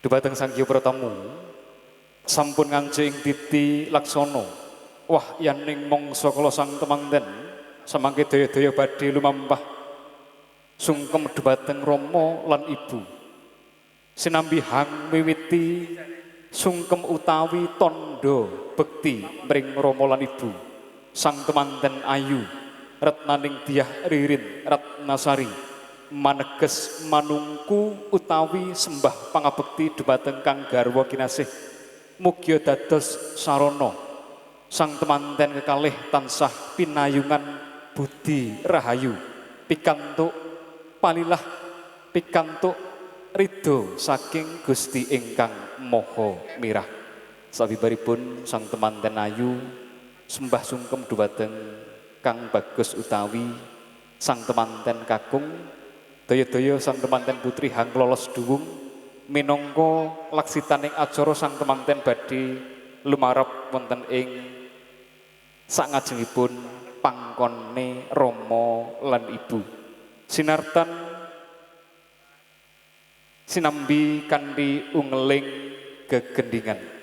Dumateng Sang Hyang Pratamu sampun ngancik ing titi laksana wahyaning mangsa kala sang temanten samangke daya-daya badhe lumampah sungkem dumateng Rama lan Ibu. Sinambi hang miwiti sungkem utawi tandha bekti mring Rama lan Ibu. Sang temanten ayu retnaning Dyah Ririn Ratnasari maneges manungku utawi sembah pangabekti dumateng kang garwa kinasih. Mugia dados sarana sang temanten kekalih tansah pinayungan budi rahayu pikantuk palilah pikantuk ridho saking Gusti ingkang Maha Mirah. Sabibaripun sang temanten ayu sembah sungkem dumateng Kang Bagus utawi sang temanten kakung daya-daya sang temanten putri hang lolos duwung minangka laksitaning acara sang temanten badhe lumarep wonten ing sangajengipun pangkone Rama lan Ibu. Sinartan sinambi kanthi ungeling gegendingan.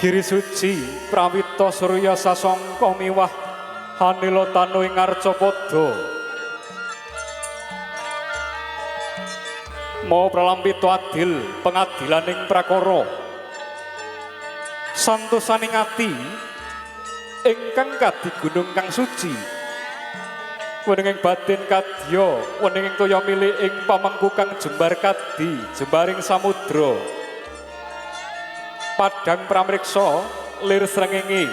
Giri suci prawita surya sasongko miwah hanila tanu ing arcapada. Mau pralampita adil pengadilaning prakara. Santosaning ati ingkang kadi gunung kang suci. Wenenging batin kadya, wenenging toya milik ing pamengku kang jembar kadi jembaring samudra. Padang pramriksa lir srengenge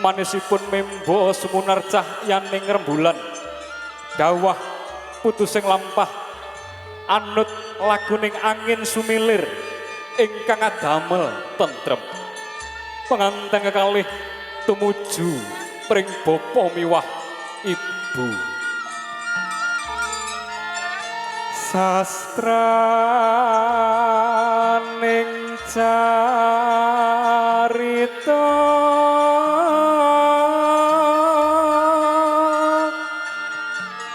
manisipun membo sumunar cahyaning rembulan dawah putusing lampah anut laguning angin sumilir ingkang adamel tentrem. Penganten kekalih tumuju pring bapa miwah ibu. Sastraning carita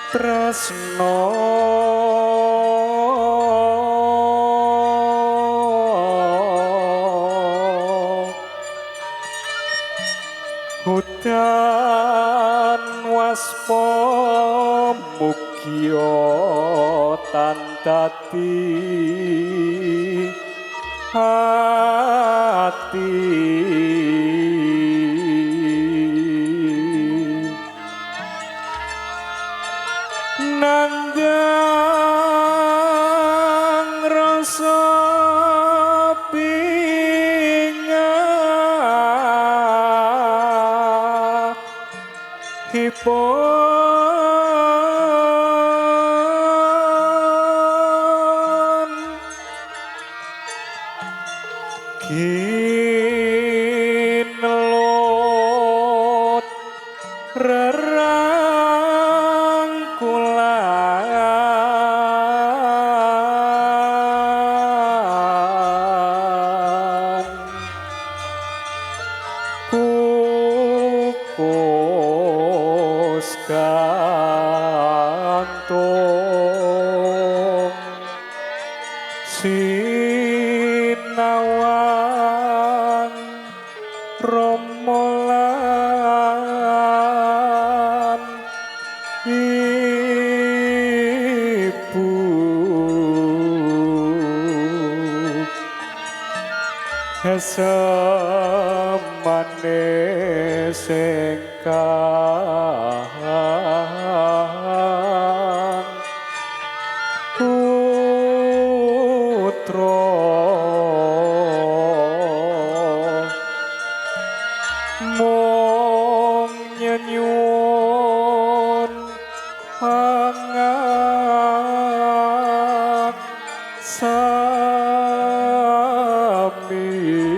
tresna hutan waspa mugia tan dadi hati nandang rasa bingahipun ginelut rerangkulan kukus gantung sinawang Rama lan Ibu semane sing kang putra mung nyenyuwun pangaksami.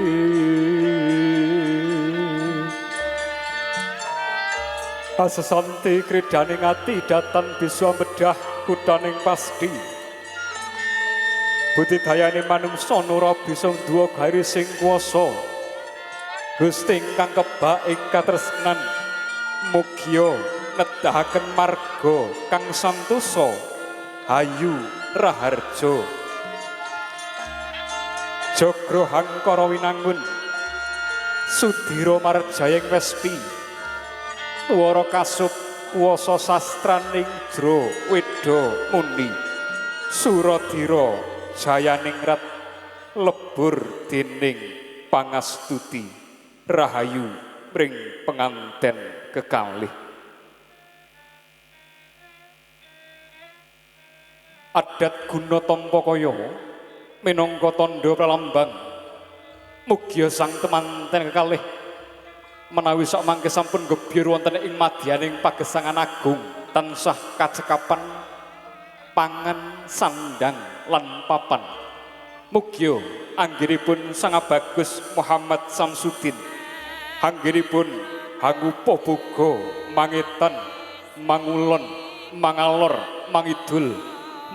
Kasesanti kridaning ati datan bisa medhah kuthaning pasti. Budidayane manungsa nura bisa duwa garis sing kuwasa. Gusti ingkang kebak ing katresnan mugia nedahaken marga kang santosa hayu raharja. Jogro hangkara winangun Sudira marjayeng wespi Wara kasup kuwasa sastraning jro weda muni Suradira jayaningrat lebur dening pangastuti rahayu pring penganten kekalih. Adat guna tampa kaya minangka tandha pralambang mugia sang temanten kekalih menawi sak mangke sampun gebyur wonten ing madyaning pagesangan agung tansah kacekapan pangan sandang lan papan. Mugia anggenipun Sang Bagus Muhammad Samsudin anggenipun hangupa boga mangetan mangulon mangalor mangidul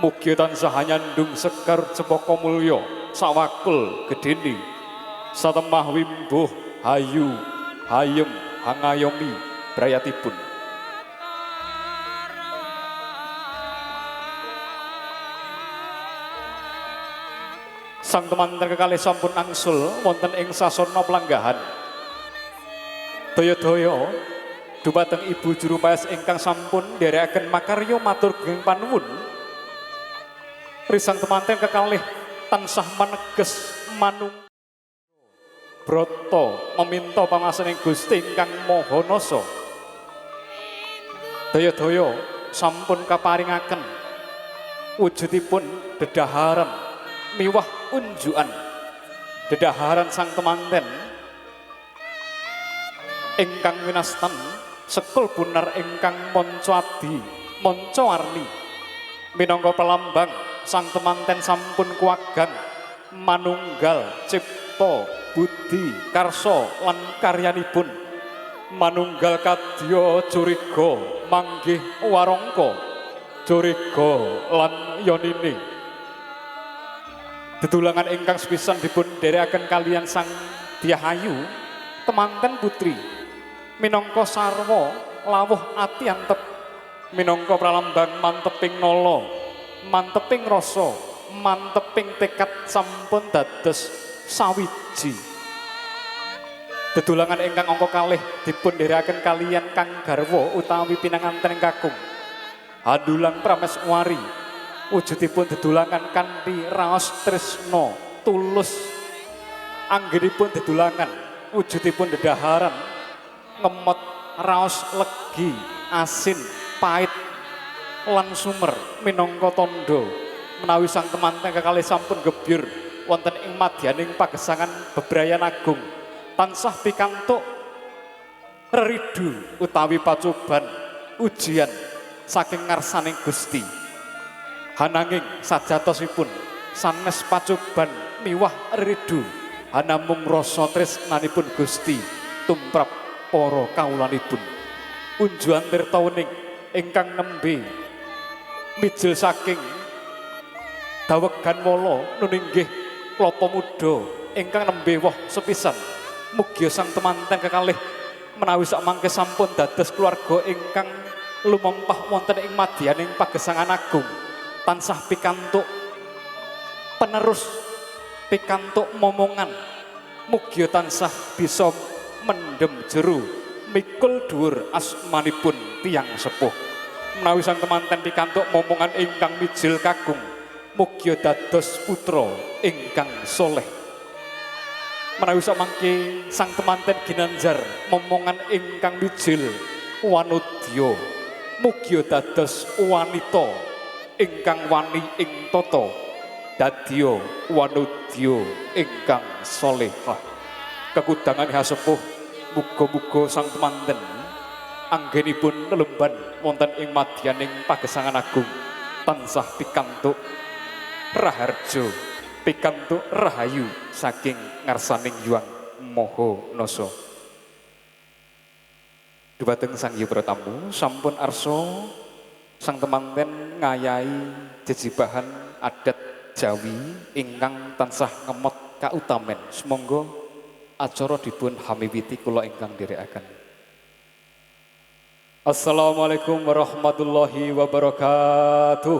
mugia tansah nyandung sekar cempaka mulya sawakul gedene satemah wimbuh hayu hayem hangayomi brayatipun. Sang temanten kekalih sampun angsul wonten ing sasana pelanggahan. Daya-daya dumateng Ibu juru paes ingkang sampun nderekaken makarya matur gunging panuwun. Risang temanten kekalih tansah maneges manung brata meminta pangasaning Gusti ingkang Maha Nasa. Daya-daya sampun kaparingaken wujudipun dedaharan miwah unjukan. Dedaharan sang temanten ingkang winastan sekul bunar ingkang manca adi manca warni minangka pelambang sang temanten sampun kuwagang manunggal cipta budi karsa lan karyanipun manunggal kadya curiga manggih warangka curiga lan yonine. Dedulangan ingkang sepisan dipun dherekaken kaliyan Sang Dyah Ayu temanten putri minangka sarwa lawuh ati antep minangka pralambang manteping nala manteping rasa manteping tekad sampun dados sawiji. Dedulangan ingkang angka kalih dipun dherekaken kaliyan kang garwa utawi pinanganten kakung Handulang Prameswari wujudipun dedulangan kanthi raos tresna tulus. Anggenipun dedulangan wujudipun dedaharan ngemot raos legi asin pait lan sumer minangka tandha menawi sang temanten kekalih sampun gebyur wonten ing madyaning pagesangan bebrayan agung tansah pikantuk reridu utawi pacoban ujian saking ngarsaning Gusti. Hananging sajatosipun sanes pacoban miwah ridu hanamung rasa tresnanipun Gusti tumrap para kawulanipun. Unjuan tirta wening ingkang nembe mijil saking dawegan wala nuninggih klapa muda ingkang nembe woh sepisan. Mugia sang temanten kekalih menawi sak mangke sampun dados keluarga ingkang lumampah wonten ing madyaning pagesangan agung tansah pikantuk penerus pikantuk momongan mugia tansah bisa mendem jeru mikul dhuwur asmanipun tiyang sepuh. Menawi sang temanten pikantuk momongan ingkang mijil kakung mugia dados putra ingkang soleh. Menawi samangke sang temanten ginanjar momongan ingkang mijil wanudya mugia dados wanita ingkang wani ing tata dadya wanudya ingkang solehah. Kekudangan hasepuh muga-muga sang temanten anggenipun lelemban wonten ing madyaning pagesangan agung tansah pikantuk raharja pikantuk rahayu saking ngarsaning Hyang Maha Nasa. Dumateng Sang Hyang Pratamu sampun arsa sang temanten ngayahi jejibahan adat Jawi ingkang tansah ngemot kautamen. Sumangga acara dipun hamiwiti, kula ingkang nderekaken. Assalamualaikum warahmatullahi wabarakatuh.